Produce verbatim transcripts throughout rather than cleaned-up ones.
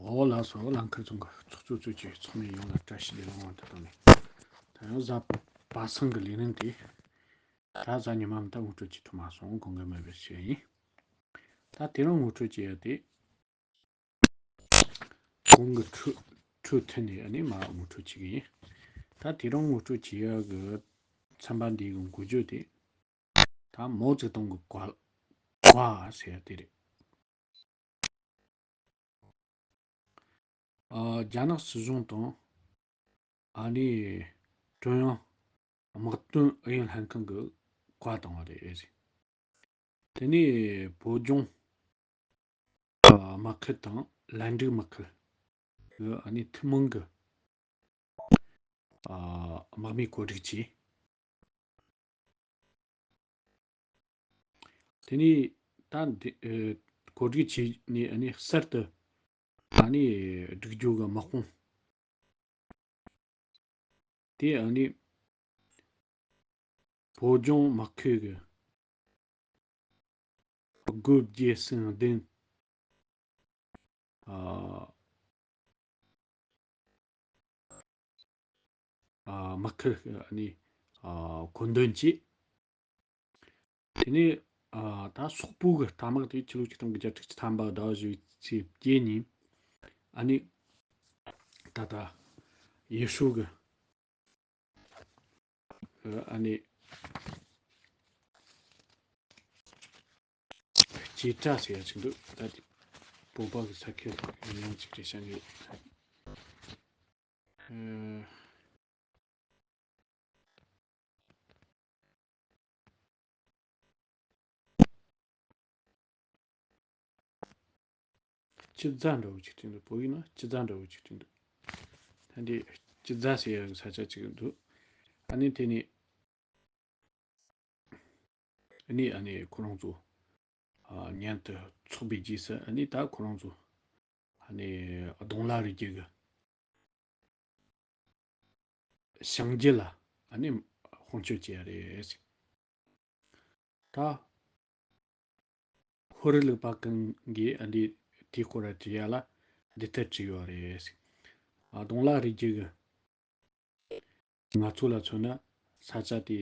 ཨོ་ལགས་སོ། ལང་ཁར་རྫོང་གི་ཚོགས་གཙོ་གཙོས་ཀྱི་ཚོགས་མི་ཡོངས་ལ་བཀྲ་ཤིས་བདེ་ལེགས་དབང་དུ་བཏང་ནས། ད་ཡང་གཟའ་པ་སངས་ཀྱི་ལས་རིམ་དེ། ད་གཟའ་ཉི་མ་མ་གཏོགས་ངོ་སྤྲོད་བྱེད་ཐུབ་མ་སོང་། དགོངས་འགལ་མེད་པར་ཞུ་ཡིན། ད་དེ་རིང་ངོ་སྤྲོད་བྱེད་ཡ་དེ། གོང་གི་འཕྲོས་འཕྲོས་མཐུད་ནས་ཨ་ནི་མར་ངོ་སྤྲོད་བྱེད་ཀྱི་ཡིན། ད་དེ་རིང་ངོ་སྤྲོད་བྱེད་ཡ་གི་ཚན་པ་འདིའི་གི་འགོ་བརྗོད་དེ། ད་མའོ་ཙེ་ཏུང་གི་བཀའ་བཀའ་ཟེར་ཡ་དེ་རེད། ཨ། རྒྱ་ནག་སྲིད་གཞུང་དང་ཨ་ནི་ཀྲུང་དབྱང་དམག་དོན་ཨུ་ཡོན་ལྷན་ཁང་གི་བཀའ་བཏང་བ་རེད། དེ་ནས་བོད་ལྗོངས་ཨ་དམག་ཁུལ་དང་ལན་ཀྲུའུ་དམག་ཁུལ་གི་ཨ་ནི་ཐུན་མོང་གི་ཨ་དམག་མིའི་བཀོད་སྒྲིག་བྱས། དེ་ནས་ད་འདི་ཨེ་བཀོད་སྒྲིག་བྱས་ནས་ཨ་ནི་གསར་དུ་ཨ་ནི་བསྒྲིག་རྒྱུ་གི་དམག་དཔུང་དེ་ཨ་ནི་བོད་ལྗོངས་དམག་ཁུལ་གྱི་དགུ་བརྒྱད་གསུམ་བདུན་ཨ་ཨ་དམག་ཁུལ་ཨ་ནི་ཨ་མཁོ་འདོན་བྱས། དེ་ནས་ཨ་ད་སོག་པོ་གི་རྟ་དམག་དེ་ཕྱི་ལོ་ཆིག་སྟོང་དགུ་བརྒྱ་དྲུག་ཅུ་ཐམ་པ་ཟླ་བ་བཞི་པའི་ཚེས་བརྒྱད་ཉིན་ཨ་ནི་ད་ལྟ་ཡུལ་ཤུལ་གི་ཨ་ནི་ཅི་ཏྲ་ཟེར་ཡ་ཅིག་འདུག་ད་དེ་བོད་པ་གི་ས་ཁུལ་ཡིན་ཡང་ཅིག་རེད་བྱ་ངེས། ཨ། སྤྱི་རྫ་འདྲ་བོ་ཅིག་བྲིས་འདུག་བོད་ཡིག་ནང་སྤྱི་རྫ་འདྲ་བོ་ཅིག་བྲིས་འདུག་ད་འདི་སྤྱི་རྫ་ཟེར་ཡ་གི་ས་ཆ་ཅིག་འདུག་ཨ་ནི་དེ་ནི་ཨ་ནི་ཨ་ནི་ཁོ་རང་ཚོ་ཨ་མཉམ་དུ་ཚོགས་པའི་རྗེས་སུ་ཨ་ནི་ད་ཁོ་རང་ཚོ་ཨ་ནི་གདོང་ལ་རི་རྒྱུད་གི་བྱང་རྒྱུད་ལ་ཨ་ནི་དཔུང་སྐྱོད་བྱས་ཡ་རེད། ད་ཧོར་ལུག་པ་ཀུན་གྱིས་ཨ་འདི་དེའི་སྐོར་ལ་བྲིས་ཡ་ལ་འདི་ལྟར་བྲིས་ཡོད་རེད། ཨ་གདོང་ལ་རི་རྒྱུད་གི་ང་ཚོ་ལ་མཚོན་ན་ས་ཆ་དེ་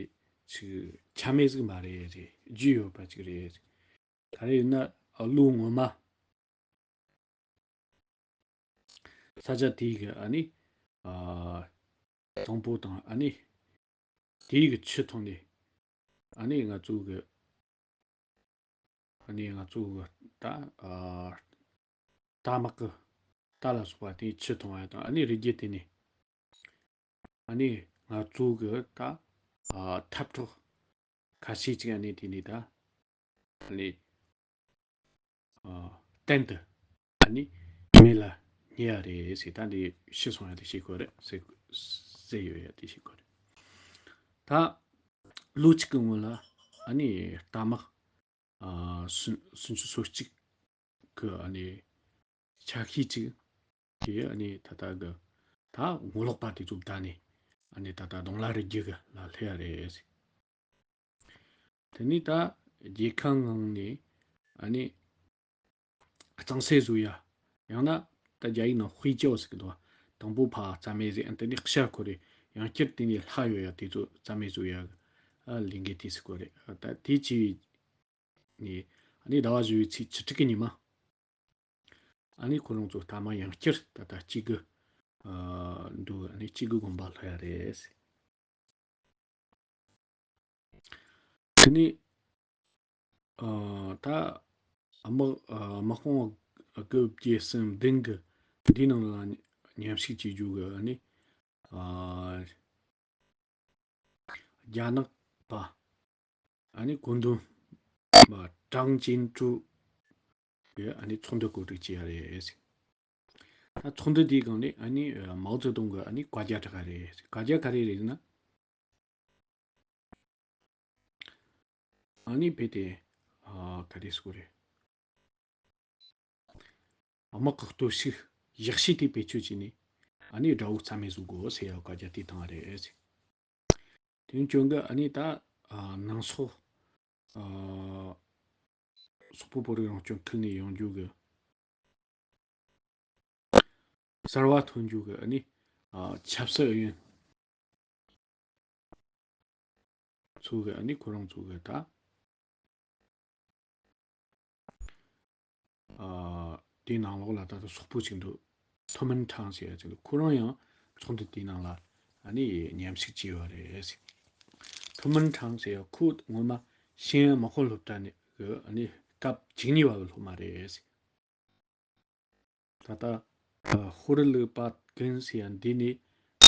ཅིག་ཆ་མེད་ཟིག་མ་རེད། རེད། རྒྱུས་ཡོད་པ་ཅིག་རེད། ད་རེས་ཡིན་ན་ལོ་སྔོན་མ་ས་ཆ་དེའི་གི་ཨ་ནི་ཨ་གཙང་པོ་དང་ཨ་ནི་དེའི་གི་ཆུ་ཐོན་ནས་ཨ་ནི་ང་ཚོ་གི་ཨ་ནི་ང་ཚོ་གི་ད་ཨ་རྟ་དམག་གི་རྟ་ལ་སོགས་པ་དེའི་ཆུ་ཐོན་པ་དང་ཨ་ནི་རི་རྒྱུད་དེ་ནས་ཨ་ནི་ང་ཚོ་གི་ད་ཨ་འཐབ་གྲོགས་ཁ་ཤས་ཅིག་ཨ་ནི་དེ་ནས་ད་ཨ་ནི་ཨ་གཏན་དུ་ཨ་ནི་མེ་ལ་ཉེ་ཡ་རེད་ཟེར། ད་འདི་ཤི་སོང་ཡ་དེ་ཤེས་དགོས་རེད་ཟེར་ཟེར་ཡོད་ཡ་དེ་ཤེས་དགོས་རེད། ད་ལོ་གཅིག་གི་སྔོན་ལ་ཨ་ནི་རྟ་དམག་ཨ་སུམ་སུམ་ཅུ་སོ་གཅིག་གི་ཨ་ནི་ཆ་ཤས་ཅིག་གིས་ཨ་ནི་ད་ལྟ་གི་ད་ངོ་ལོག་པ་དེ་ཚོ་བདའ་ནས་ཨ་ནི་ད་ལྟ་གདོང་ལ་རི་རྒྱུད་གི་ལ་སླེབས་ཡ་རེད། དེ་ནས་ད་རྒྱལ་ཁབ་ནང་ནས་ཨ་ནི་གཙང་སེལ་བཟོ་ཡ། ཡང་ན་ད་རྒྱ་ཡིག་ནང་དཔེ་ཅོག་ཟེར་གི་འདུག་དང་པོ་ཕ་རྩ་མེད་ཟེར། ཨ་དེ་ནས་ཤར་ཁོ་རེ་ཡང་བསྐྱར་དེ་ནས་ལྷག་ཡོད་ཡ་དེ་ཚོ་རྩ་མེད་བཟོ་ཡ་གི་ཨ་ལས་འགུལ་དེ་ཟེར་གོ་རེད། ཨ་ད་དེ་བྱས་ནས་ཨ་ནི་ཟླ་བ་བཞི་པའི་ཚེས་བཅུ་དྲུག་གི་ཉི་མ་ཨ་ནི་ཁོ་རང་ཚོ་རྟ་དམག་ཡང་བསྐྱར་ད་ལྟ་གཅིག་གི་ཨ་འདུག་ཨ་ནི་གཅིག་གི་དགོན་པ་ལྷོད་ཡ་རེད། དེ་ནས་ཨ་ད་དམག་ཨ་དམག་དཔུང་དགུ་བརྒྱད་གསུམ་བདུན་གི་འདིའི་ནང་ལ་མཉམ་ཞུགས་བྱེད་རྒྱུ་གི་ཨ་ནི་ཨ་རྒྱ་ནག་པ་ཨ་ནི་བཀོད་འདོམས་པ་ཀྲང་ཅིན་ཀྲུའུ་གིས་ཨ་ནི་ཚོགས་འདུ་གོ་སྒྲིག་བྱས་ཡ་རེད། ད་ཚོགས་འདུ་དེའི་སྒང་ནས་ཨ་ནི་མའོ་ཙེ་ཏུང་གི་ཨ་ནི་བཀའ་རྒྱ་དྲག་ག་རེད། བཀའ་རྒྱ་ག་རེ་རེད་ཟེར་ན། ཨ་ནི་དཔེ་དེ་ཨ་ག་རེ་ཟེར་དགོས་རེད། དམག་གི་སྟོབས་ཤུགས་ཡག་ཤོས་དེ་བེད་སྤྱོད་བྱས་ནས་ཨ་ནི་དགྲ་བོ་རྩ་མེད་བཟོ་དགོས་ཟེར་ཡ་བཀའ་རྒྱ་དེ་བཏང་བ་རེད། དེ་ནས་ཁྱོད་ཀྱི་ཨ་ནི་ད་ཨ་ནང་སོག་ཨ་སོག་པོ་བོད་རིགས་རང་སྐྱོང་ཁུལ་ནས་ཡོང་རྒྱུ་གི་ གསར་བ་ཐོན་རྒྱུ་གི་ཨ་ནི་ཨ་ཆབ་སྲིད་ཨུ་ཡོན་ཚོ་གི་ཨ་ནི་ཁོ་རང་ཚོ་གི་ད་ཨ་དེའི་ནང་ལོགས་ལ་ད་ལྟ་སོག་པོ་ཅིག་འདུག་ཐོ་མིན་ཁྲང་ཟེར་ཡ་ཅིག་འདུག་ཁོ་རང་ཡང་ཚོགས་འདུ་དེའི་ནང་ལ་ཨ་ནི་མཉམ་ཞུགས་བྱས་ཡོད་རེད། ཐོ་མིན་ཁྲང་ཟེར་ཡ་ཁོ་ངོ་མ་ཤེས་ཡོན་དམག་དཔོན་སློབ་གྲྭ་ནས་གི་ཨ་ནི་སྐབས་བཅུ་གཉིས་པ་གི་སློབ་མ་རེད། ད་ལྟ་ཨ་ཧོར་ལུག་པ་ཀུན་ཟེར་ཡ་འདི་ནི་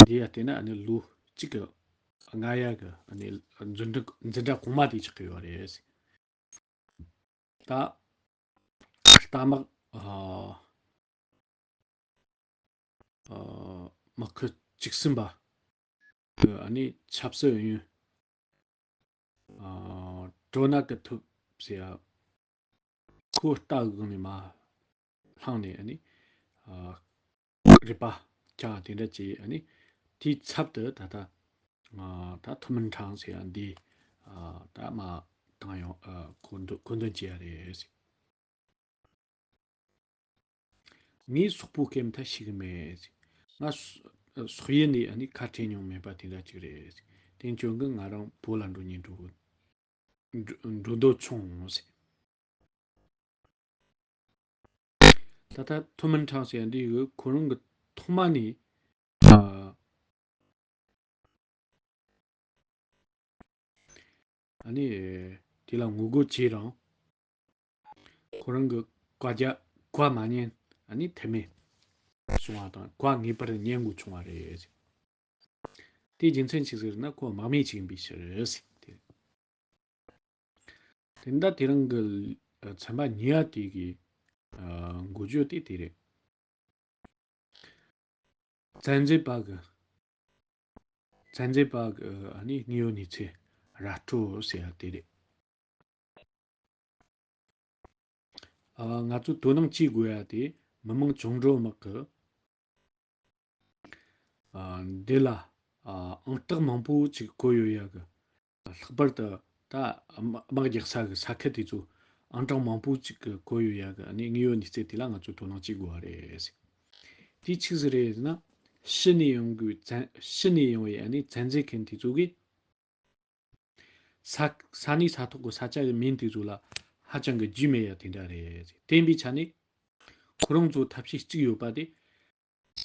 འདི་ཡ་བལྟས་ན་ཨ་ནི་ལོ་གཅིག་གི་སྔ་ཡ་གི་ཨ་ནི་འཛིན་གྲྭ་འཛིན་གྲྭ་གོང་མ་དེ་ཆགས་ཀྱི་ཡོད་རེད། ད་རྟ་དམག་ཨ་ཨ་དམག་ཁུལ་བཅུ་གསུམ་པ་གི་ཨ་ནི་ཆབ་སྲིད་ཨུ་ཡོན་ཨ་ཀྲོ་ན་ཀི་ཐུབ་ཟེར་ཡ་ཁོ་རྟ་གི་སྒང་ནས་མར་ལྷུང་ནས་ཨ་ནི་ཨ་རུས་པ་བཅག་དེ་འདྲ་བྱས་ཨ་ནི་དེའི་ཚབ་ཏུ་ད་ལྟ་ཨ་ད་ཐུ་མིན་ཁྲང་ཟེར་ཡ་འདི་ཨ་ད་མར་བཏང་ཡོང་ཨ་མཁོ་འདོན་མཁོ་འདོན་བྱས་ཡ་རེད། ངས་སོག་པོ་སྐད་མཐའ་ཤེས་གི་མེད། ང་སོ་སོག་ཡུལ་ནས་ཨ་ནི་ཁ་བྲལ་མྱོང་མེད་པ་དེ་འདྲ་ཅིག་རེད། དེ་བྱུང་གི་ང་རང་བོད་ལ་འགྲོ་ཉེན་འགྲོ་གི་འགྲོ་འགྲོ་འདོད་བྱུང་ཟེར། ད་ལྟ་ཐུ་མིན་ཁྲང་ཟེར་ཡ་འདི་གི་ཁོ་རང་གི་ཐོག་མ་ནས་ཨ་ཨ་ནི་དེ་ལ་ངོ་རྒོལ་བྱས་རང་ཁོ་རང་གི་བཀའ་རྒྱ་བཀའ་མ་ཉན་ཨ་ནི་ཐེ་མེད་སོང་བ་དང་བཀའ་ངེས་པར་ཉན་དགོས་བྱུང་བ་རེད། དེའི་རྒྱུ་མཚན་ཅི་ཟེར་ན་ཁོ་དམག་མི་ཅིག་ཡིན་པའི་ཕྱིར་ཟེར་ཏེ། དེ་འདྲ་དེ་རིང་གི་ཚན་པ་གཉིས་པ་དེ་གི་འགོ་བརྗོད་དེ་དེ་རེད། བཙན་འཛུལ་པ་གི་བཙན་འཛུལ་པ་གི་ཨ་ནི་དངོས་ཡོད་གནས་ཚུལ་ར་སྤྲོད་ཟེར་ཡ་དེ་རེད། ཨ་ང་ཚོས་དོ་སྣང་བྱེད་དགོས་ཡ་དེ་མི་དམངས་བཅིངས་འགྲོལ་དམག་གི་ཨ་འདི་ལ་ཨ་ཨང་རྟགས་མང་པོ་ཅིག་བཀོད་ཡོད་ཡ་གི། ལྷག་པར་དུ་ད་དམག་དམག་རྒྱག་ས་གི་ས་ཁུལ་དེ་ཚོ་ཨང་གྲངས་མང་པོ་ཅིག་གི་བཀོད་ཡོད་ཡ་གི་ཨ་ནི་དངོས་ཡོད་གནས་ཚུལ་དེ་ལ་ང་ཚོས་དོ་སྣང་བྱེད་དགོས་པ་རེད། དེ་ཆི་ཟིག་རེད་ཟེར་ན། ཕྱི་ནས་ཡོང་གི་བཙན་ཕྱི་ནས་ཡོང་བའི་ཨ་ནི་བཙན་འཛུལ་མཁན་དེ་ཚོ་གིས་ས་ས་གནས་ས་ཐོག་གི་ས་ཆ་གི་མིང་དེ་ཚོ་ལ་ཧ་ཅང་གི་རྒྱུས་མེད་ཡ་དེ་འདྲ་རེད། དེ་ཡིན་པའི་ཆ་ནས་ཁོ་རང་ཚོ་ཐབས་ཤེས་གཅིག་ཡོད་པ་དེ།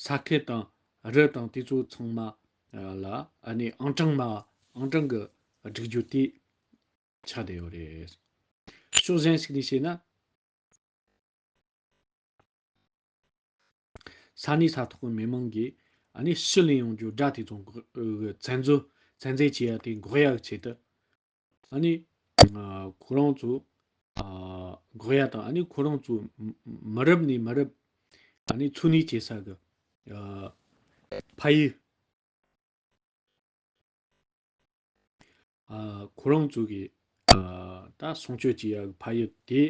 ས་ཁུལ་དང་རི་དང་དེ་ཚོ་ཚང་མ་ལ་ཨ་ནི་ཨང་གྲངས་མ་ཨང་གྲངས་ཀྱི་སྒྲིག་རྒྱུ་དེ་ཆགས་བསྡད་ཡོད་རེད། ཕྱོགས་གཞན་ཞིག་ནས་བཤད་ན། ས་གནས་ས་ཐོག་གི་མི་མང་གིས་ཨ་ནི་ཕྱི་ལ་ཡོང་རྒྱུ་དགྲ་དེ་ཚོ་འགོག་བཙན་འཛུལ་བཙན་འཛུལ་བྱེད་ཡ་དེ་འགོག་ཡ་གི་ཆེད་དུ། ཨ་ནི་ཁོ་རང་ཚོ་འགོག་ཡ་དང་ཨ་ནི་ཁོ་རང་ཚོ་མི་རབས་ནས་མི་རབས་ཨ་ནི་འཚོ་གནས་བྱེད་ས་གི་ཕ་ཡུལ་ཁོ་རང་ཚོ་གི་ད་སྲུང་སྐྱོབ་བྱེད་ཡ་གི་ཕ་ཡུལ་དེ།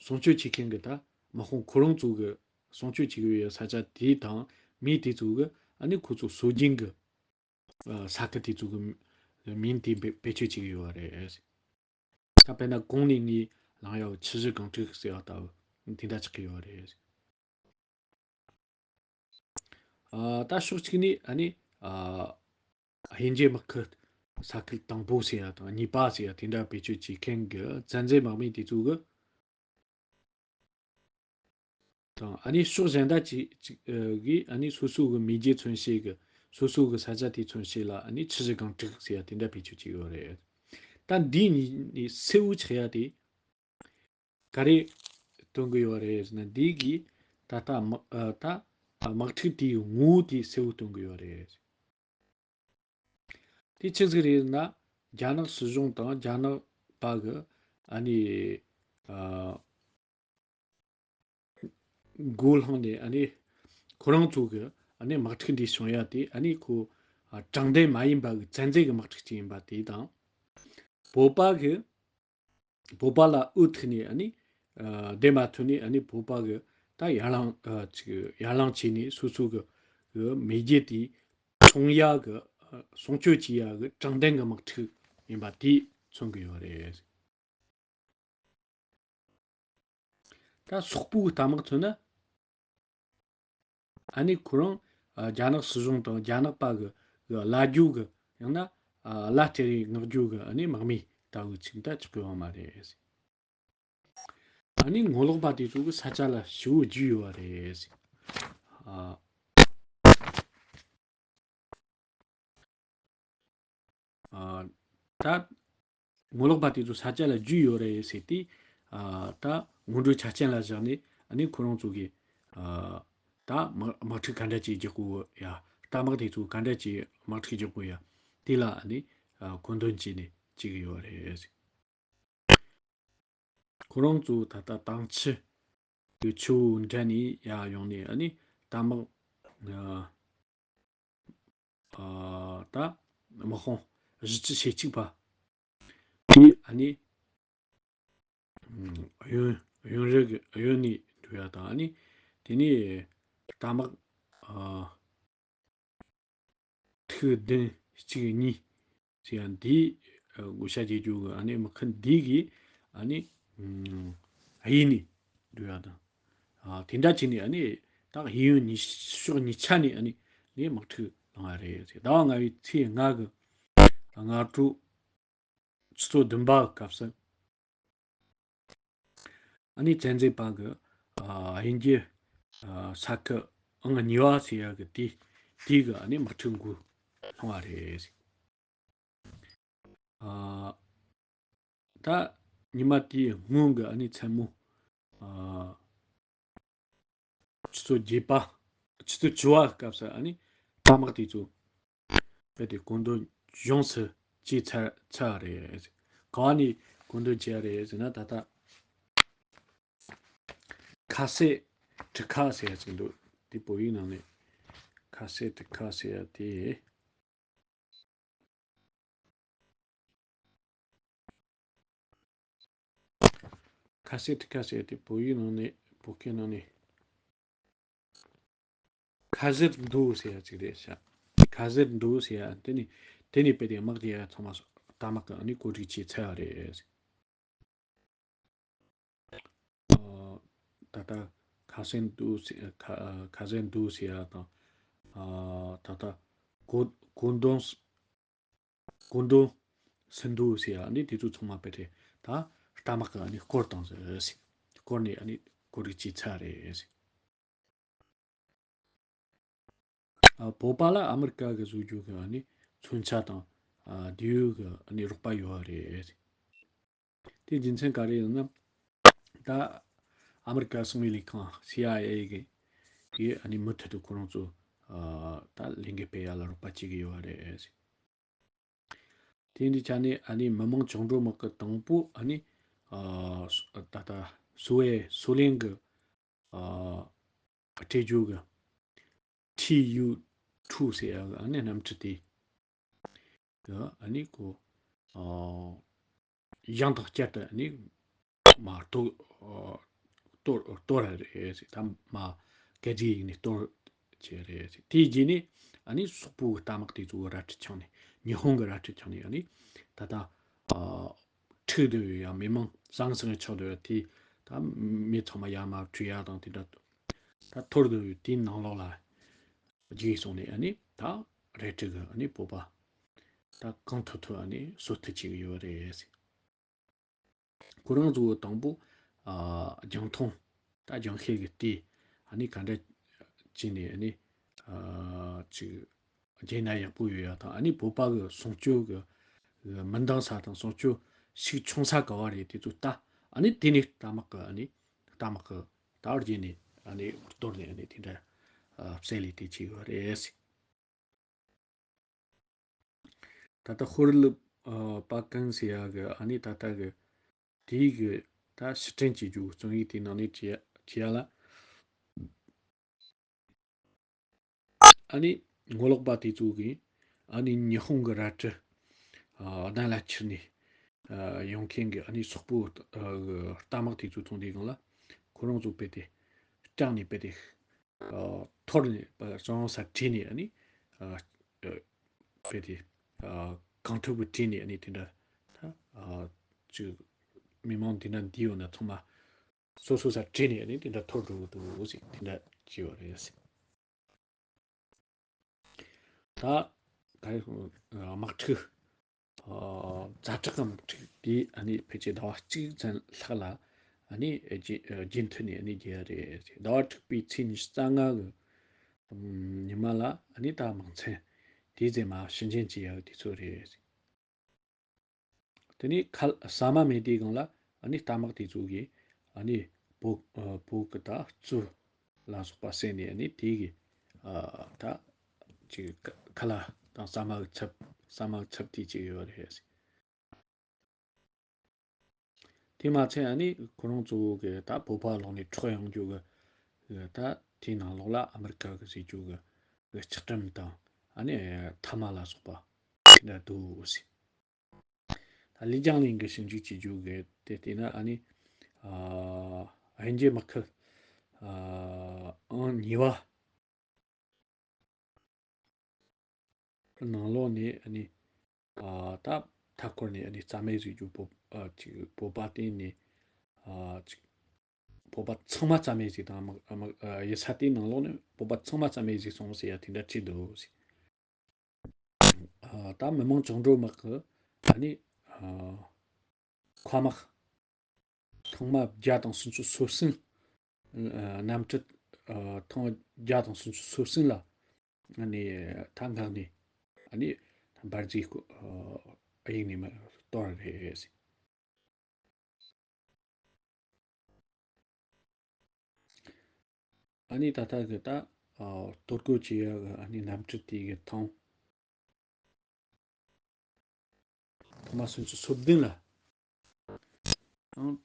སྲུང་སྐྱོབ་བྱེད་མཁན་གྱི་ད་དམག་དཔུང་ཁོ་རང་ཚོ་གི་སྲུང་སྐྱོབ་བྱེད་ཀྱི་ཡོད་ས་ཆ་དེ་དང་མི་དེ་ཚོ་གི་ཨ་ནི་ཁོ་ཚོ་སྲོལ་རྒྱུན་གྱི་ས་ཁུལ་དེ་ཚོ་གི་མིང་དེ་བེད་སྤྱོད་བྱེད་ཀྱི་ཡོད་རེད། ད་དཔེར་ན་གོང་ནས་ངས་ལངས་ཡ་ཆུ་བཞི་སྒང་དྲུག་ཟེར་བ་ལྟ་བུ་དེ་འདྲ་ཆགས་ཀྱི་ཡོད་རེད། ཨ་ད་ཕྱོགས་གཅིག་ནས་ཨ་ནི་ཨ་དབྱིན་ཇིའི་དམག་ཁུལ་ས་ཁུལ་དང་པོ་ཟེར་ཡ་དང་གཉིས་པ་ཟེར་ཡ་དེ་འདྲ་བེད་སྤྱོད་བྱེད་མཁན་གྱི་བཙན་འཛུལ་དམག་མི་དེ་ཚོ་གི་དང་ཨ་ནི་ཕྱོགས་གཞན་དག་ཅིག་ཅིག་གིས་ཨ་ནི་སོ་སོ་གི་མེས་རྒྱལ་མཚོན་བྱེད་ཀྱི་སོ་སོ་གི་ས་ཆ་དེ་མཚོན་བྱེད་ལ་ཨ་ནི་ཆུ་བཞི་སྒང་དྲུག་ཟེར་ཡ་དེ་འདྲ་བེད་སྤྱོད་བྱེད་ཀྱི་ཡོད་རེད། ད་འདི་གཉིས་ནས་གསལ་བོ་ཆགས་ཡ་དེ། ག་རེ་སྟོན་གི་ཡོད་རེད་ཟེར་ན་འདི་གིས་ད་ལྟ་དམག་ཨ་ད་དམག་འཁྲུག་དེའི་ངོ་བོ་དེ་གསལ་བོ་སྟོན་གི་ཡོད་རེད། དེ་ཆི་ཟིག་རེད་ཟེར་ན་རྒྱ་ནག་སྲིད་གཞུང་དང་རྒྱ་ནག་པ་གི་ཨ་ནི་ཨ་མགོ་བསླངས་ནས་ཨ་ནི་ཁོ་རང་ཚོ་གི་ཨ་ནི་དམག་འཁྲུག་འདི་བྱུང་ཡ་དེ་ཨ་ནི་ཁོ་ཨ་དྲང་བདེན་མ་ཡིན་པ་གི་བཙན་འཛུལ་གི་དམག་འཁྲུག་ཅིག་ཡིན་པ་དེ་དང་། བོད་པ་གི་བོད་པ་ལ་འུ་ཐུག་ནས་ཨ་ནི་ཨ་བསྡད་མ་ཐུབ་ནས་ཨ་ནི་བོད་པ་གི་ད་ཡར་ལངས་ཨ་ཅིག་ཡར་ལངས་བྱས་ནས་སོ་སོ་གི་གི་མེས་རྒྱལ་དེ་སྲུང་ཡ་གི་ཨ་སྲུང་སྐྱོབ་བྱེད་ཡ་གི་དྲང་བདེན་གི་དམག་འཁྲུག་ཡིན་པ་དེ་མཚོན་གི་ཡོད་རེད། ད་སོག་པོའི་རྟ་དམག་མཚོན་ན། ཨ་ནི་ཁོ་རང་ཨ་རྒྱ་ནག་སྲིད་གཞུང་དང་རྒྱ་ནག་པ་གི་གི་བླ་རྒྱུ་གི། ཡང་ན་ཨ་བླ་སྤྲད་རེས་མངགས་རྒྱུ་གི་ཨ་ནི་དམག་མི་ལྟ་བུ་ཅིག་ད་ཆགས་ཡོད་མ་རེད། ཨ་ནི་ངོ་ལོག་པ་དེ་ཚོ་གི་ས་ཆ་ལ་ཞེ་པོ་རྒྱུས་ཡོད་པ་རེད། ཨ་ཨ་ད་ངོ་ལོག་པ་དེ་ཚོ་ས་ཆ་ལ་རྒྱུས་ཡོད་རེད་ཟེར་ཏེ། ཨ་ད་སྔོན་འགྲོའི་ཆ་རྐྱེན་ལ་བཞག་ནས་ཨ་ནི་ཁོ་རང་ཚོ་གིས་ཨ་ད་དམག་དམག་འཁྲུག་ག་འདྲ་ཅིག་རྒྱག་དགོས་ཡ། རྟ་དམག་དེ་ཚོ་ག་འདྲ་ཅིག་དམག་འཁྲུག་རྒྱག་དགོས་ཡ། དེ་ལ་ཨ་ནི་ཨ་མཁོ་འདོན་བྱས་ནས་བྱེད་ཀྱི་ཡོད་རེད། ཁོ་རང་ཚོ་ད་ལྟ་དྭངས་ཆུ་གི་ཆུ་བོ་འདྲ་ནས་ཡར་ཡོང་ནས་ཨ་ནི་རྟ་དམག་ཨ་ད་དམག་དཔུང་བཞི་བཅུ་ཞེ་གཅིག་པ་དེ་ཨ་ནི་གཡོན་གཡོན་རི་གི་གཡོན་ནས་འགྲོ་ཡ་དང་། ཨ་ནི་དེ་ནས་རྟ་དམག་ཨ་ཐིག་བདུན་གཅིག་གཉིས་ཟེར་ཡ་འདིའི་བགོ་བཤའ་བྱེད་རྒྱུ་གི་ཨ་ནི་དམག་ཁུལ་འདི་གི་ཨ་ནི་གཡས་ནས་འགྲོ་ཡ་དང་། ཨ་དེ་འདྲ་བྱས་ནས་ཨ་ནི་ད་གཡས་གཡོན་གཉིས་ཕྱོགས་གཉིས་ཆ་ནས་ཨ་ནི་ནི་དམག་འཁྲུག་བསླངས་པ་རེད། ཟླ་བ་ལྔ་པའི་ཚེས་ལྔ་གི་སྔ་དྲོ་ཆུ་ཚོད་བདུན་པ་གི་སྐབས་སུ། ཨ་ནི་བཙན་འཛུལ་པ་གི་ཨ་དབྱིན་ཇི་ཨ་ས་ཁུལ་ཨང་གཉིས་པ་ཟེར་ཡ་གི་དེ་དེ་གི་ཨ་ནི་དམག་འཁྲུག་འགོ་བསླངས་པ་རེད། ཨ་ད་ཉི་མ་དེའི་སྔོན་གི་ཨ་ནི་མཚན་མོ་ཨ་ཆུ་ཚོད་བརྒྱད་པ། ཆུ་ཚོད་བཅུ་པ་སྐབས་སུ་ཨ་ནི་རྟ་དམག་དེ་ཚོ་རྦད་དེ་བཀོད་འདོམས་ཡོངས་སུ་བྱས་ཚར་ཚར་བ་རེད། ག་བ་ནས་བཀོད་འདོམས་བྱས་པ་རེད་ཟེར་ན། ད་ལྟ་ཁ་སེ་ཏྲི་ཁ་ཟེར་ཡ་ཅིག་འདུག་དེ་བོད་ཡིག་ནང་ནས་ཁ་སེ་ཏྲི་ཁ་ཟེར་ཡ་དེ། ཁ་སེ་ཏྲི་ཁ་ཟེར་ཡ་དེ་བོད་ཡིག་ནང་ནས་བོད་སྐད་ནང་ནས་ཁ་ཟེར་འདུག་ཟེར་ཡ་ཅིག་རེད་ཤག་ཁ་ཟེར་འདུག་ཟེར་ཡ་དེ་ནི་དེ་ནི་དཔེ་དེ་དམག་དེ་ཡ་ཚང་མ་རྟ་དམག་གི་ཨ་ནི་བཀོད་སྒྲིག་བྱས་ཚར་བ་རེད། ཨ་ད་ལྟ་ཁ་སེང་འདུག་ཟེར་ཁ་ཁ་སེང་འདུག་ཟེར་ཡ་དང་། ཨ་ད་ལྟ་གོ་གོ་འདོན་གོ་འདོན་སུ་འདུག་ཟེར་ཡ་ཨ་ནི་དེ་ཚོ་ཚང་མ་དཔེ་དེ་ད་རྟ་དམག་གི་ཨ་ནི་བསྐོར་བཏང་ཟེར་ཟེར། བསྐོར་ནས་ཨ་ནི་བཀོད་སྒྲིག་བྱས་ཚར་རེད་ཟེར། ཨ་བོད་པ་ལ་ཨ་མི་རི་ཀ་གི་བཟོ་རྒྱུ་གི་ཨ་ནི་མཚོན་ཆ་དང་། ཨ་དེའི་གི་ཨ་ནི་རོགས་པ་ཡོད་རེད། དེ་རྒྱུ་མཚན་ག་རེ་ཡིན་ན། ད་ཨ་མི་རི་ཀ་གསང་བའི་ལས་ཁང་སི་ཨའི་ཨེ་གི་གི་ཨ་ནི་མུ་མཐུད་དུ་ཁོ་རང་ཚོ་ཨ་ད་ལས་འགུལ་སྤེལ་ཡ་ལ་རོགས་པ་བྱེད་གི་ཡོད་རེད། དེ་འདི་ཆ་ནས་ཨ་ནི་མི་དམངས་བཅིངས་འགྲོལ་དམག་གི་དང་པོ་ཨ་ནི་ཨ་ད་ལྟ་སུ་ཝེ་སུའུ་ལེན་གི་ཨ་སྤྲད་རྒྱུ་གི་ཐི་ཡུ་ཁྲུ་ཟེར་ཡ་གི་ཨ་ནི་གནམ་གྲུ་དེ་གི་ཨ་ནི་ཁོ་ཨ་ཡང་དང་བསྐྱར་དུ་ཨ་ནི་མ་གཏོར་ཨ་གཏོར་གཏོར་ར་རེད་ཟེར། ད་མ་སྐད་ཆའི་ཡིག་ནས་གཏོར་བྱས་རེད་ཟེར། དེའི་རྗེས་ནས་ཨ་ནི་སོག་པོའི་རྟ་དམག་དེ་ཚོ་རལ་གྲི་འཆང་ནས། ཉི་ཧོང་གི་རལ་གྲི་འཆང་ནས་ཨ་ནི་ད་ལྟ་ཨ་འཁྲུག་བསྡད་ཡོད་ཡ། མི་མང་ཟང་ཟིང་ཆགས་བསྡད་ཡོད་དེ། ད་མི་ཚང་མ་ཡར་མར་བྲོས་ཡ་དང་དེ་འདྲ་ད་འཐོར་བསྡད་ཡོད། དེའི་ནང་ལོགས་ལ་རྗེས་སོང་ནས་ཨ་ནི་ད་རལ་གྲི་གི་ཨ་ནི་བོད་པ་ད་གང་ཐུབ་ཐུབ་ཨ་ནི་གསོད་ཐུབ་བྱེད་ཀྱི་ཡོད་རེད། ཁོ་རང་ཚོ་དང་པོ་ཨ་རྒྱང་མཐོང་ད་རྒྱང་ཤེལ་གྱི་སྟེང་ཨ་ནི་ག་འདྲ་བྱས་ནས་ཨ་ནི་ཨ་ཅིག་བརྒྱབ་ན་ཡག་པོ་ཡོད་ཡ་དང་། ཨ་ནི་བོད་པ་གི་སྲུང་སྐྱོབ་གི་མི་འདང་ས་དང་སྲུང་སྐྱོབ་ཤུགས་ཆུང་ས་ག་བ་རེད། དེ་ཚོ་ལྟ། ཨ་ནི་དེ་ནས་རྟ་དམག་གི་ཨ་ནི་རྟ་དམག་གི་ད་བར་བརྒྱབ་ནས་ཨ་ནི་གཏོར་ནས་ཨ་ནི་དེ་འདྲ་ཨ་བསད་ལས་དེ་བྱས་ཡོད་རེད། ད་ལྟ་ཧོར་ལུ་ཨ་པ་ཀན་ཟེར་ཡ་གི་ཨ་ནི་ད་ལྟ་གི་དེའི་གི་ད་ཕྱིར་དྲན་བྱེད་རྒྱུ་རྩོམ་ཡིག་དེའི་ནང་ནས་བྲིས་བྲིས་ཡ་ལ། ཨ་ནི་ངོ་ལོག་པ་དེ་ཚོ་གིས་ཨ་ནི་ཉི་ཧོང་གི་རལ་གྲི་ཨ་གདན་ལ་འཁྱེར་ནས་ཨ་ཡོང་མཁན་གི་ཨ་ནི་སོག་པོ་ཨ་གི་རྟ་དམག་དེ་ཚོ་མཐོང་དུས་སྒང་ལ་ཁོ་རང་ཚོ་རྦད་དེ་སྐྲག་ནས་རྦད་དེ་ཨ་འཐོར་ནས་ཨ་གཙང་ས་བྲོས་ནས་ཨ་ནི་ཨ་ཨ་རྦད་དེ་ཨ་གང་ཐུབ་ཀྱིས་བྲོས་ནས་ཨ་ནི་དེ་འདྲ་ད་ཨ་ཅིག་མི་མང་དེ་འདྲ་འདི་ཡོང་ན་ཚང་མ་ སོ་སོ་སར་བྲིས་ནས་ནི་དེ་འདྲ་ཐོར་འགྲོ་གི་འདུག་ཟེར། དེ་འདྲ་བྱས་པ་རེད་ཟེར། ད་ག་རེ་དམག་འཁྲུག་ཛ་དྲག་གི་དམག་འཁྲུག་དེ་ཨ་ནི་ཕལ་ཆེར་ཟླ་བ་གཅིག་ཙམ་ལྷག་ལ་ཨ་ནི་རྒྱུན་རྒྱུན་མཐུད་ནས་ཨ་ནི་རྒྱག་ཡ་རེད་ཟེར། ཟླ་བ་དྲུག་པའི་ཚེས་ཉི་ཤུ་རྩ་ལྔ་གི་ཉི་མ་ལ་ཨ་ནི་ད་དམག་ཆེན་དེའི་རྗེས་མ་ཕྱི་འགྱངས་བྱེད་ཡག་དུས་ཚོད་རེད། དེ་ནས་ཁ་ལ་ཟ་མ་མེད་དུས་སྒང་ལ་ཨ་ནི་རྟ་དམག་དེ་ཚོ་གིས་ཨ་ནི་བོད་ཨ་བོད་ཀྱི་ད་གཙོད་ལ་སོགས་པ་བསད་ནས་ཨ་ནི་དེ་གི་ཨ་ད་ཅིག་ཁ་ཁ་ལག་དང་ཟ་མ་གི་ཚབ་ཟ་མ་གི་ཚབ་དེ་བྱེད་ཡོད་རེད། དེ་མ་ཚད་ཨ་ནི་ཁོ་རང་གཙོ་བོ་གི་ད་བོད་པ་ལོག་ནས་འཕྲོག་ཡོང་རྒྱུ་གི་གི་ད་དེའི་ནང་ལོགས་ལ་ཨ་མི་རི་ཀ་གི་བཟོས་རྒྱུ་གི་གི་ལྕགས་ཁྲིམས་དང་ཨ་ནི་ཐ་མག་ལ་སོགས་པ་དེ་འདྲ་འདུག་ཟེར། ད་ལི་ཅང་ལིང་གི་ཞིབ་འཇུག་བྱེད་རྒྱུ་གི་དེ་བལྟས་ན་ཨ་ནི་ཨ་དབྱིན་ཇི་དམག་ཁུལ་ཨ་ཨང་གཉིས་པ་ནང་ལོགས་ནས་ཨ་ནི་ཨ་ད་མཐའ་འཁོར་ནས་ཨ་ནི་རྩ་མེད་བཟོ་རྒྱུ་བོད་ཨ་ཅིག་བོད་པ་བསྟེན་ནས་ཨ་ཅིག་བོད་པ་ཚང་མ་རྩ་མེད་བཟོས་དང་དམག་དམག་ཨ་ཡུལ་ས་དེའི་ནང་ལོགས་ནས་བོད་པ་ཚང་མ་རྩ་མེད་བཟོས་སོང་ཟེར་ཡ་དེ་འདྲ་བྲིས་འདུག་ཟེར། ཨ་ད་མི་དམངས་བཅིངས་འགྲོལ་དམག་གི་ཨ་ནི་ཨ་མཁའ་དམག་ཐེངས་མ་བརྒྱ་དང་སུམ་ཅུ་སོ་གསུམ་ཨ་གནམ་གྲུ་ཨ་ཐེངས་བརྒྱ་དང་སུམ་ཅུ་སོ་གསུམ་ལ་ཨ་ནི་ད་མངགས་ནས་ཨ་ནི་འབར་རྫས་སྐོ་ཨ་གཡུགས་ནས་མར་གཏོར་རེད། ཨ་ནི་ད་ལྟ་གི་ད་ཨ་གཏོར་རྒོལ་བྱེད་ཡ་གི་ཨ་ནི་གནམ་གྲུ་དེ་གི་ཐེངས་ཐེངས་མ་སུམ་ཅུ་སོ་བདུན་ལ་ཨང་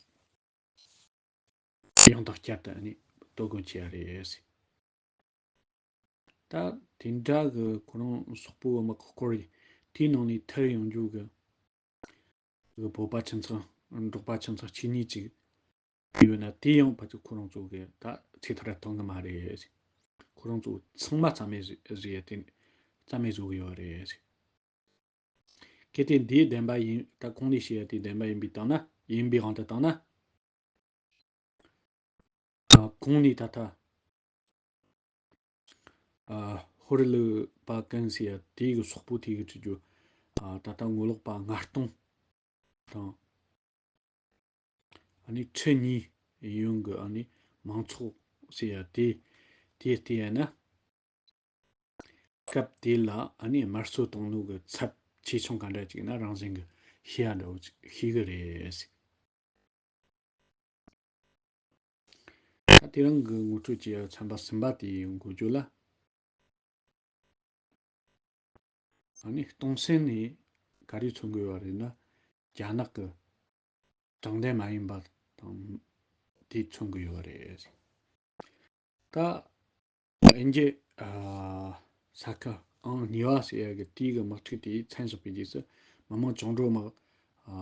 ཡང་དང་བསྐྱར་དུ་ཨ་ནི་གཏོར་རྒོལ་བྱེད་ཡ་རེད། ད་དེ་འདྲ་གི་ཁོ་རང་སོག་པོའི་དམག་སྐོར་དེའི་ནང་ནས་ཐར་ཡོང་རྒྱུ་གི་གི་བོད་པ་ཁྱིམ་ཚང་འབྲོག་པ་ཁྱིམ་ཚང་གཅིག་གཉིས་ཅིག་ཡོད་ན་དེ་ཡང་ཕལ་ཆེར་ཁོ་རང་ཚོ་གི་ད་ཚེ་ཐར་གཏོང་གི་མ་རེད། ཁོ་རང་ཚོ་ཚང་མ་རྩ་མེད་བཟོ་བཟོ་ཡ་དེ་རྩ་མེད་བཟོ་གི་ཡོད་རེད། གལ་ཏེ་འདིའི་བདེན་པ་ཡིན་ད་གོང་ནས་བཤད་ཡ་དེ་བདེན་པ་ཡིན་པའི་སྟེང་ན་ཡིན་པའི་དབང་དུ་བཏང་ན། ཨ་གོང་ནས་ད་ལྟ་ཨ་ཧོར་ལུ་པ་ཀན་ཟེར་ཡ་དེ་གི་སོག་པོ་དེ་གི་ཁྲིད་རྒྱུ་ཨ་ད་ལྟ་ངོ་ལོག་པ་ལྔ་སྟོང་དང་ཨ་ནི་ཁྲི་གཉིས་ཡོང་གི་ཨ་ནི་མང་ཚོགས་ཟེར་ཡ་དེ་དེ་བལྟས་ཡ་ན། སྐབས་དེ་ལ་ཨ་ནི་དམར་གསོད་བཏང་ནོ་གི་ཚབས་ཆེ་ཆུང་ག་འདྲ་ཅིག་ན་རང་བཞིན་གི་ཤེས་ཡ་འདྲ་བོ་ཅིག་ཤེས་གི་རེད། ད་དེ་རིང་གི་ངོ་སྤྲོད་ཀྱི་ཚན་པ་གསུམ་པ་དེ་འགོ་བརྗོད་ལ། ཨ་ནི་སྟོང་སེམས་ནས་ག་རེ་མཚོན་གི་ཡོད་རེད་ན། རྒྱ་ནག་གི་དྲང་བདེན་མ་ཡིན་པ་དང་དེ་མཚོན་གི་ཡོད་རེད། ད་དབྱིན་ཇི་ཨ་ས་ཁུལ་ཨང་གཉིས་པ་ཟེར་ཡ་གི་དེའི་གི་དམག་འཁྲུག་དེ་མཚན་བཞག་པའི་རྗེས་སུ་མི་དམངས་བཅིངས་འགྲོལ་དམག་ཨ་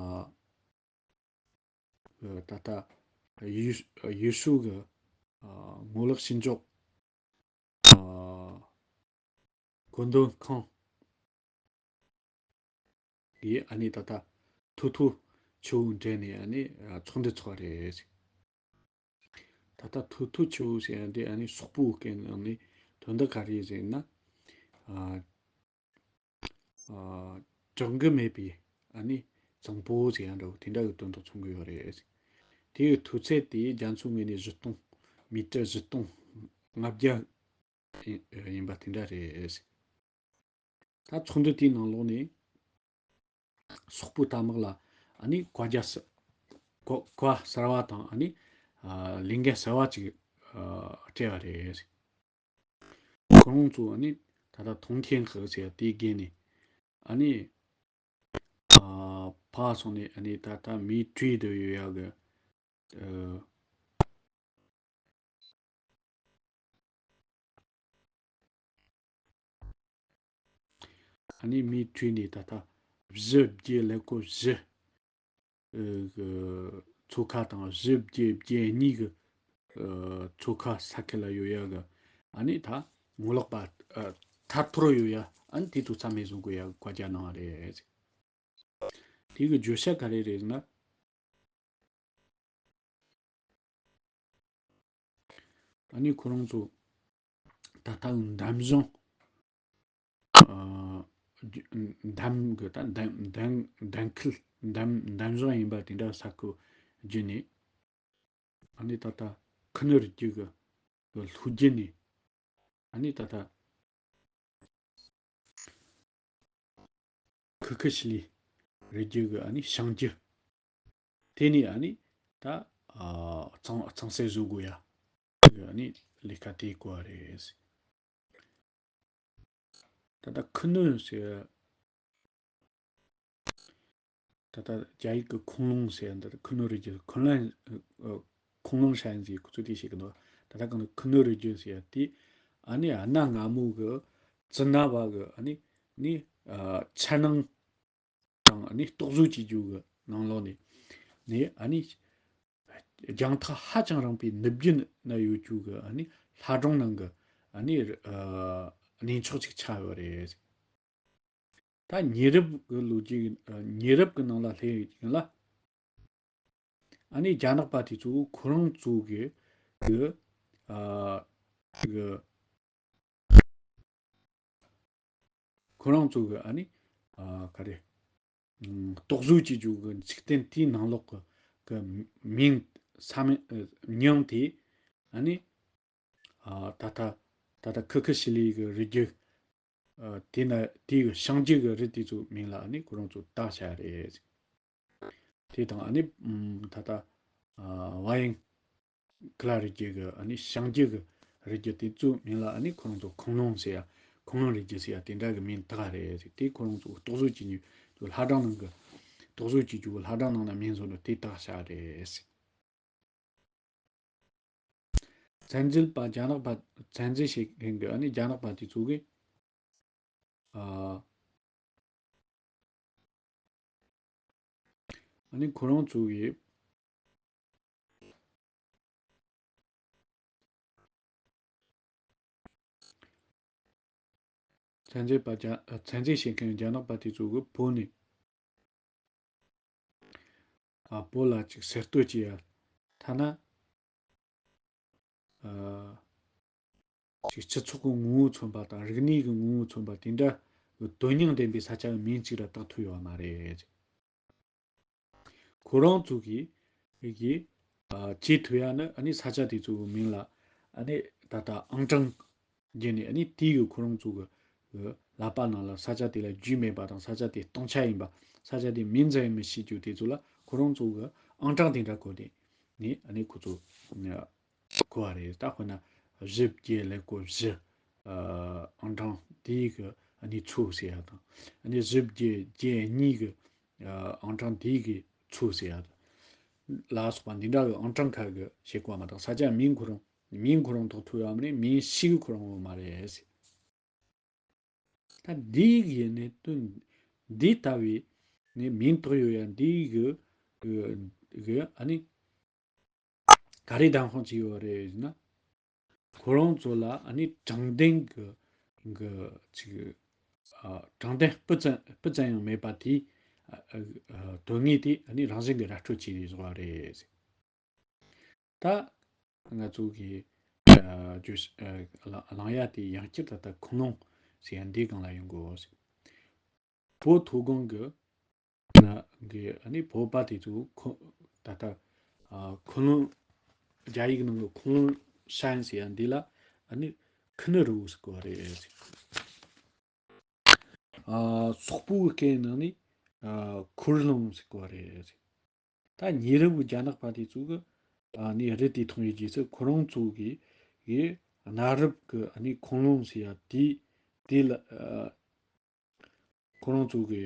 ད་ལྟ་ཡུལ་ཡུལ་ཤུལ་གི་ཨ་ངོ་ལོག་ཞི་འཇགས་ཨ་བཀོད་འདོམས་ཁང་གིས་ཨ་ནི་ད་ལྟ་ཐུགས་ཐུགས་ཆེ་བོ་འདྲེན་ནས་ཨ་ནི་ཚོགས་འདུ་ཚོགས་རེད། ད་ལྟ་ཐུགས་ཐུགས་ཆེ་བོ་ཟེར་ཡ་འདི་ཨ་ནི་སོག་པོའི་སྐད་ནང་ནས་དོན་དག་ག་རེ་ཟེར་ན། ཨ་ཨ་གྲག་གི་མེད་པའི་ཨ་ནི་གཙང་པོ་ཟེར་ཡ་འདྲ་བོ་དེ་འདྲ་གི་དོན་དག་མཚོན་གི་ཡོད་རེད། དེ་གི་མཐོ་ཚད་དེ་རྒྱ་མཚོའི་ངོས་ནས་བཞི་སྟོང་མི་ཊར་བཞི་སྟོང་ལྔ་བརྒྱ་ཡིན་ཡིན་པ་དེ་འདྲ་རེད། ད་ཚོགས་འདུ་དེའི་ནང་ལོགས་ནས་སོག་པོའི་རྟ་དམག་ལ་ཨ་ནི་བཀའ་རྒྱ་ས་བཀའ་བཀའ་གསར་བ་དང་ཨ་ནི་ཨ་ལས་འགན་གསར་བ་ཅིག་ཨ་སྤྲད་པ་རེད། ཁོ་རང་ཚོ་ཨ་ནི་ད་ལྟ་ཐུང་ཐེན་ཧི་ཟེར་ཡ་དེའི་འགན་ནས་ཨ་ནི་ཨ་ཕར་སོང་ནས་ཨ་ནི་ད་ལྟ་མི་ཊི་ཌི་ཡོད་ཡ་གི་ཨ་ཨ་ནི་མི་ཊི་ཌི་ནས་ད་ལྟ་བཞི་བརྒྱད་ཀླད་ཀོར་བཞི་ཨ་གི་མཚོ་ཁ་དང་བཞི་བརྒྱད་བརྒྱད་གཉིས་ཀྱི་ཨ་མཚོ་ཁ་ས་ཁུལ་ལ་ཡོད་ཡ་གི་ཨ་ནི་ད་ངོ་ལོག་པ་ཨ་ཐར་ཐོར་ཡོད་ཡ་ཨ་ནི་དེ་ཚོ་རྩ་མེད་བཟོ་དགོས་ཡ་བཀའ་རྒྱ་གནང་བ་རེད། དེ་གི་བརྗོད་བྱ་ག་རེ་རེད་ན། ཨ་ནི་ཁོ་རང་ཚོ་ད་ལྟ་འདམ་གཞུང་ཨ་འདམ་གི་ད་འདམ་འདམ་འདམ་ཁུལ་འདམ་འདམ་གཞུང་ཡིན་པ་དེ་འདྲ་ས་ཁུལ་བརྒྱུད་ནས། ཨ་ནི་ད་ལྟ་ཁུ་ནུ་རི་རྒྱུད་གི་གི་ལྷོ་རྒྱུད་ནས། ཨ་ནི་ད་ལྟ་ཁུ་ཁུ་ཤི་ལི་རི་རྒྱུད་གི་ཨ་ནི་བྱང་རྒྱུད། དེ་ནས་ཨ་ནི་ད་ཨ་གཙང་གཙང་སེལ་བཟོ་དགོས་ཡ་གི་ཨ་ནི་ལས་ཀ་དེ་གོ་བ་རེད། ད་ལྟ་ཁུ་ནུ་ཟེར། ད་ལྟ་རྒྱ་ཡིག་གི་ཁུང་ལུང་ཟེར་ཡ་འདི་ཁུ་ནུ་རི་རྒྱུད། ཁུང་ལུང་ཨ་ཁུང་ལུང་ཧྲན་ཟེར་ཁོ་ཚོས་དེ་བཤད་ཀྱི་འདུག་ད་ལྟ་གང་ཁུ་ནུ་རི་རྒྱུད་ཟེར་ཡ་དེ་ཨ་ནི་གནའ་སྔ་མོ་གི་ཙི་ན་བ་གི་ཨ་ནི་ནི་ཨ་འཆར་སྣང་དང་ཨ་ནི་རྟོག་བཟོ་བྱེད་རྒྱུ་གི་ནང་ལོགས་ནས་ནི་ཨ་ནི་རྒྱང་ཐག་ཧ་ཅང་རིང་པའི་ནུབ་རྒྱུད་ན་ཡོད་རྒྱུ་གི་ཨ་ནི་ལྷ་སྒྲུང་ནང་གི་ཨ་ནི་ཨ་གནས་མཆོག་ཅིག་ཆགས་ཡོད་རེད། ད་ཉེ་རབས་ཀྱི་ལོ་རྒྱུས་ཀྱི་ཨ་ཉེ་རབས་ཀྱི་ནང་ལ་སླེབས་ཡོང་ལ། ཨ་ནི་རྒྱ་ནག་པ་དེ་ཚོ་ཁོ་རང་ཚོ་གི་གི་ཨ་གི་ཁོ་རང་ཚོ་གི་ཨ་ནི་ཨ་ག་རེ་ཨམ་རྟོག་བཟོ་བྱེད་རྒྱུ་གི་འཇིག་རྟེན་དེའི་ནང་ལོགས་གི་གི་མིང་ས་མིང་ཨ་མིང་དེ་ཨ་ནི་ཨ་ད་ལྟ་ད་ལྟ་ཁུ་ཁུ་ཤི་ལི་གི་རི་རྒྱུད། ཨ་དེ་ན་དེའི་བྱང་རྒྱུད་ཀྱི་རི་དེ་ཚོའི་མིང་ལ་ནི་ཁོ་རང་ཚོ་བཏགས་བཞག་རེད། དེ་དང་ཨ་ནི་ཨམ་ད་ལྟ་ཨ་ཝ་ཡན་ཁི་ལ་རི་རྒྱུད་ཀྱི་ཨ་ནི་བྱང་རྒྱུད་ཀྱི་རི་རྒྱུད་དེ་ཚོའི་མིང་ལ་ཨ་ནི་ཁོ་རང་ཚོ་ཁུང་ལུང་ཟེར་ཡ། ཁུང་ལུང་རི་རྒྱུད་ཟེར་ཡ་དེ་འདྲ་གི་མིང་བཏགས་རེད། དེ་ཁོ་རང་ཚོ་རྟོག་བཟོ་བྱེད་ཉུལ་ཚོ་ལྷ་སྒྲུང་ནང་གི་རྟོག་བཟོ་བྱེད་རྒྱུ་ལྷ་སྒྲུང་ནང་ན་མིང་བཟོ་ནས་དེ་བཏགས་བཞག་རེད། བཙན་འཛུལ་པ་རྒྱ་ནག་པ། བཙན་འཛུལ་བྱེད་མཁན་གྱི་ཨ་ནི་རྒྱ་ནག་པ་དེ་ཚོ་གིས་ཨ་ཨ་ནི་ཁོ་རང་ཚོ་གིས་བཙན་འཛུལ་པ་རྒྱ་བཙན་འཛུལ་བྱེད་མཁན་རྒྱ་ནག་པ་དེ་ཚོ་གིས་བོད་ནས་ཨ་བོད་ལ་ཅིག་གསར་གཏོད་བྱེད་ཡ། ཐ་ན་ཨ་ཅིག་སྤྱི་ཚོགས་ཀྱི་ངོ་བོ་མཚོན་པ་དང་རིག་གནས་ཀྱི་ངོ་བོ་མཚོན་པ་དེ་འདྲ་གི་དོན་སྙིང་ལྡན་པའི་ས་ཆ་གི་མིང་གཅིག་ར་བཏགས་ཐུབ་ཡོད་མ་རེད། ཁོ་རང་ཚོ་གིས་གིས་ཨ་བྱེད་ཐུབ་ཡ་ནི་ཨ་ནི་ས་ཆ་དེ་ཚོ་གི་མིང་ལ་ཨ་ནི་ད་ལྟ་ཨང་གྲངས་བརྒྱུད་ནས་ཨ་ནི་དེའི་གི་ཁོ་རང་ཚོ་གི་གི་ལག་པ་ནང་ལ་ས་ཆ་དེ་ལ་རྒྱུས་མེད་པ་དང་ས་ཆ་དེ་སྟོང་ཆ་ཡིན་པ། ས་ཆ་དེ་མིང་ཙམ་ཡང་མི་ཤེས་རྒྱུ་དེ་ཚོ་ལ་ཁོ་རང་ཚོ་གི་ཨང་གྲངས་དེ་འདྲ་བཀོད་དེ་ནི་ཨ་ནི་ཁོ་ཚོ་གོ་བ་རེད། ད་དཔེར་ན་བཞི་བརྒྱད་ཀླད་ཀོར་བཞི། ཨ་ཨང་གྲངས་དེའི་གི་ཨ་ནི་ཚོ་ཟེར་ཡ་དང་། ཨ་ནི་བཞི་བརྒྱད་བརྒྱད་གཉིས་གི་ཨ་ཨང་གྲངས་དེའི་གི་ཚོ་ཟེར་ཡ་དང་། ལ་སོགས་པ་འདི་འདྲ་གི་ཨང་གྲངས་ཁག་གི་བྱེད་དགོས་པ་མ་གཏོགས་ས་ཆ་མིང་ཁོ་རང་མིང་ཁོ་རང་ཐོགས་ཐུབ་ཡོད་མ་རེད། མིང་ཤིག་ཁོ་རང་ཡོད་མ་རེད། ད་འདི་གི་གནད་དོན་འདི་ལྟ་བུའི་ནི་མིང་ཐོགས་ཡོད་ཡ་འདི་གི་གི་གི་ཨ་ནི་ག་རེ་བདེན་དཔང་བྱས་ཡོད་རེད་ཟེར་ན། ཁོ་རང་ཚོ་ལ་ཨ་ནི་དྲང་བདེན་གི་གི་ཅིག་ཨ་དྲང་བདེན་སྤུ་ཙམ་སྤུ་ཙམ་ཡང་མེད་པ་དེའི་ཨ་ཨ་དོན་དངོས་དེ་ཨ་ནི་རང་བཞིན་གྱིས་ར་སྤྲོད་བྱས་ནས་བཟོ་བ་རེད། ད་ང་ཚོ་གི་ཨ་བརྗོད་ཨ་གླེང་ཡ་དེ་ཡང་བསྐྱར་ད་ལྟ་ཁུངས་ལུང་ཟེར་ཡ་འདིའི་སྒང་ལ་ཡོང་དགོས། བོད་མཐོ་སྒང་གི་ན་གི་ཨ་ནི་བོད་པ་དེ་ཚོ་ཁོ་ད་ལྟ་ཨ་ཁུངས་ལུང་རྒྱ་ཡིག་ནང་གི་ཁུངས་ལུང་ཧྲན་ཟེར་ཡ་འདི་ལ་ཨ་ནི་ཁུ་ནུ་རི་བོ་ཟེར་གོ་རེད། ཨ་སོག་པོའི་སྐད་ནང་ནས་ཨ་ཁུར་ལུང་ཟེར་གོ་རེད། ད་ཉེ་རབས་ཀྱི་རྒྱ་ནག་པ་དེ་ཚོ་གི་ཨ་ནི་རི་དེ་མཐོང་ཡོད་རྗེས་སུ་ཁོ་རང་ཚོ་གི་གི་གནའ་རབས་ཀྱི་ཨ་ནི་ཁུངས་ལུང་ཟེར་ཡ་དེ་དེ་ལ་ཨ་ཁོ་རང་ཚོ་གི་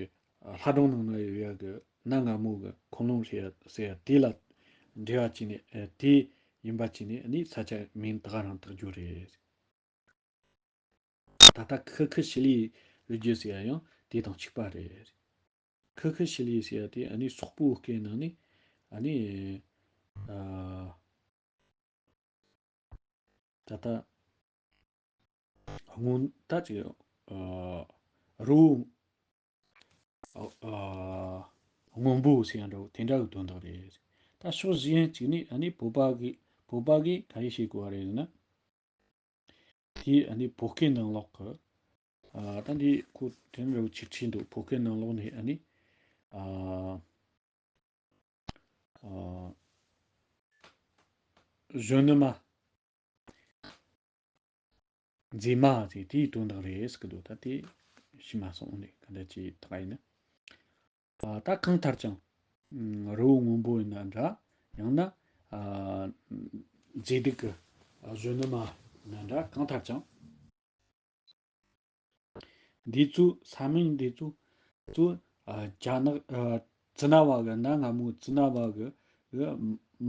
ལྷ་སྒྲུང་ནང་ན་ཡོད་ཡ་གི་གནའ་སྔ་མོ་གི་ཁུངས་ལུང་ཟེར་ཡ་ཟེར་ཡ་དེ་ལ་འབྲེལ་བ་བྱས་ནས་ཨ་དེ་ཡིན་པ་བྱས་ནས་ཨ་ནི་ས་ཆ་མིང་དེ་ག་རང་བཏགས་རྒྱུ་རེད། ད་ལྟ་ཁུ་ཁུ་ཤི་ལི་རི་རྒྱུད་ཟེར་ཡ་ཡང་དེ་དང་གཅིག་པ་རེད། ཁུ་ཁུ་ཤི་ལི་ཟེར་ཡ་དེ་ཨ་ནི་སོག་པོའི་སྐད་ནང་ནས་ཨ་ནི་ཨ་ད་ལྟ་སྔོན་ད་ཅིག་ཨ་རི་བོ་ཨ་སྔོན་པོ་ཟེར་ཡ་འདྲ་བོ་དེ་འདྲ་གི་དོན་དག་རེད། ད་ཕྱོགས་གཞན་གཅིག་ནས་ཨ་ནི་བོད་པ་གི་བོད་པ་གིས་ག་རེ་བྱེད་དགོས་པ་རེད་ཟེར་ན། དེའི་ཨ་ནི་བོད་སྐད་ནང་ལོགས་ཀྱི། ཨ། ད་འདི་ཁོ་དོན་འདྲ་བོ་ཅིག་བྲིས་འདུག་བོད་སྐད་ནང་ལོགས་ནས་ཨ་ནི། ཨ། ཨ། གཞོན་ནུ་མ། མཛེས་མ་ཟེར་དེའི་དོན་དག་རེད་ཟེར་གི་འདུག་ད་དེ་ཤེས་མ་སོང་ནས་ག་འདྲ་ཅིག་ཐག་ཡིན་ན། ཨ། ད་གང་ལྟར་ཀྱང་། ཨ། རི་བོ་སྔོན་པོ་ཡིན་ན་འདྲ། ཡང་ན། ཨ། མཛེས་སྡུག་གི། ཨ། གཞོན་ནུ་མ་ཡིན་ན་འདྲ། གང་ལྟར་ཀྱང་། འདི་ཚོ་ས་མིང་འདི་ཚོ་ཚོ། ཨ། རྒྱ་ནག་ཨ། ཙི་ན་བ་གི། གནའ་སྔ་མོའི་ཙི་ན་བ་གི་གི་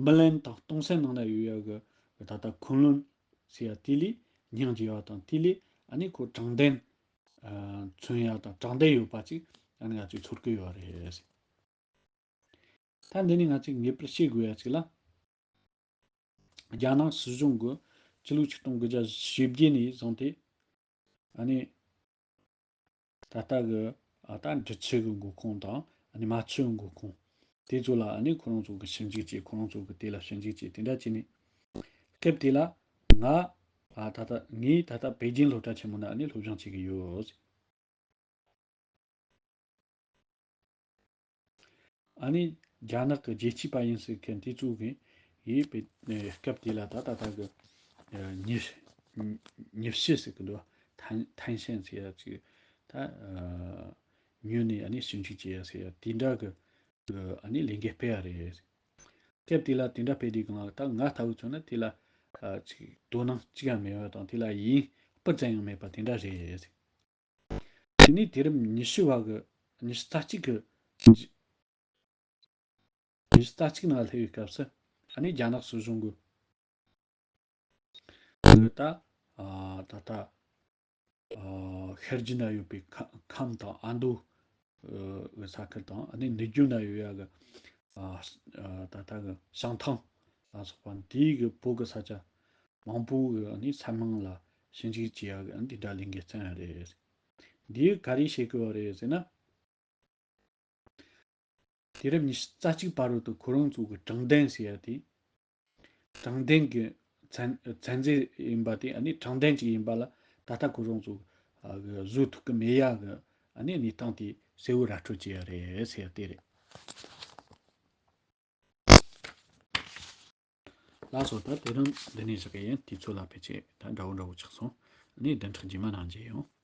མི་ལན་དང་སྟོང་སེམས་ནང་ན་ཡོད་ཡ་གི་ད་ལྟ་འཁོན་རློན་ཟེར་ཡ་དེ་ལས་སྙིང་རྗེ་བ་དང་། དེ་ལས་ཨ་ནི་ཁོ་དྲང་བདེན། ཨ། མཚོན་ཡ་དང་དྲང་བདེན་ཡོད་པ་ཅིག་ཨ་ནི་ང་ཚོས་ཚོར་གི་ཡོད་རེད། ད་འདི་ནས་ང་ཚོས་ངེས་པར་ཤེས་དགོས་ཡ་ཅིག་ལ། རྒྱ་ནག་སྲིད་གཞུང་གིས་སྤྱི་ལོ་ཆིག་སྟོང་དགུ་བརྒྱ་བཞི་བརྒྱད་ནས་བཟུང་སྟེ། ཨ་ནི་ད་ལྟ་གི། ཨ། ད་འབྲི་ཆུ་གི་མགོ་ཁུངས་དང་། ཨ་ནི་རྨ་ཆུ་གི་མགོ་ཁུངས་དེ་ཚོ་ལ་ཨ་ནི་ཁོ་རང་ཚོ་གི་ཞིབ་འཇུག་བྱས། ཁོ་རང་ཚོ་གི་དེ་ལ་ཞིབ་འཇུག་བྱས། དེ་འདྲ་བྱས་ནས་སྐབས་དེ་ལ་ང་། ཨ། ད་ལྟ་ངས་ད་ལྟ་པེ་ཅིན་སློབ་གྲྭ་ཆེན་མོ་ན་ཨ་ནི་སློབ་སྦྱོང་བྱེད་ཀྱི་ཡོད། ཨ་ནི་རྒྱ་ནག་གི་རྒྱལ་གཅེས་པ་ཡིན་ཟེར་མཁན་དེ་ཚོ་གིས་ཡིས་པའི་སྐབས་དེ་ལ་ད་ད་ལྟ་གི། ཨ། ཉི་ཉི་ཕྱི་ཟེར་གི་འདུག་ཐན་ཐན་ཤན་ཟེར་ཡ་ཅིག་ད། ཨ། ཉོས་ནས་ཨ་ནི་ཞིབ་འཇུག་བྱེད་ཡ་ཟེར་ཡ་དེ་འདྲ་གི་ཨ་ནི་ལས་འགུལ་སྤེལ་ཡ་རེད། སྐབས་དེ་ལ་དེ་འདྲ་སྤེལ་དུས་སྒང་ལ་ད་ང་ལྟ་བུ་མཚོན་ན་དེ་ལ། ཨ། ཅིག་དོ་སྣང་གཅིག་ཡང་མེད་པ་དང་། དེ་ལ་ཡིད་སྤུ་ཙམ་ཡང་མེད་པ་དེ་འདྲ་རེད། དེ་ནས་དུས་རབས་ཉི་ཤུ་བ་གི། ཉི་ཤུ་རྩ་གཅིག་གི། ཉི་ཤུ་རྩ་གཅིག་ནང་སླེབས་པའི་སྐབས་སུ་ཨ་ནི་རྒྱ་ནག་སྲིད་གཞུང་གི་གི་ད། ཨ། ད་ལྟ། ཨ། ཤར་རྒྱུད་ན་ཡོད་པའི་ཁ་ཁམས་དང་ཨ་མདོ་གི་ས་ཁུལ་དང་། ཨ་ནི་ནུབ་རྒྱུད་ན་ཡོད་ཡ་གི། ཨ། ད་ལྟ་གི་བྱང་ཐང་ལ་སོགས་པ་དེའི་གི་བོད་གི་ས་ཆ་མང་པོ་གི་ཨ་ནི་ས་མིང་ལ་ཞིབ་འཇུག་བྱེད་ཡ་གི་ཨ་ནི་དེ་འདྲ་ལས་འགུལ་བརྩམས་ཡ་རེད། འདིས་ག་རེ་བྱེད་དགོས་པ་རེད་ཟེར་ན། དུས་རབས་ཉི་ཤུ་རྩ་གཅིག་བར་དུ་ཁོ་རང་ཚོ་གི་དྲང་བདེན་ཟེར་ཡ་དེ། དྲང་བདེན་གྱི་ཚན་ཚན་རྩལ་ཡིན་པ་དེ། ཨ་ནི་དྲང་བདེན་ཅིག་ཡིན་པ་ལ་ད་ལྟ་ཁོ་རང་ཚོ་གི་བཟོ་ཐུབ་ཀྱི་མེད་ཡ་གི་ཨ་ནི་གནས་སྟངས་དེ་གསལ་བོ་ར་སྤྲོད་བྱེད་ཡ་རེད་ཟེར་ཡ་དེ་རེད། ལགས་སོ། ད་དེ་རིང་འདི་ནས་བཞག་གི་ཡིན། དུས་ཚོད་ལ་ཕལ་ཆེར་ད་འདྲ་བོ་འདྲ་བོ་ཆགས་སོང་། ཨ་ནི་བདུན་ཕྲག་རྗེས་མ་ནང་མཇལ་ཡོང་།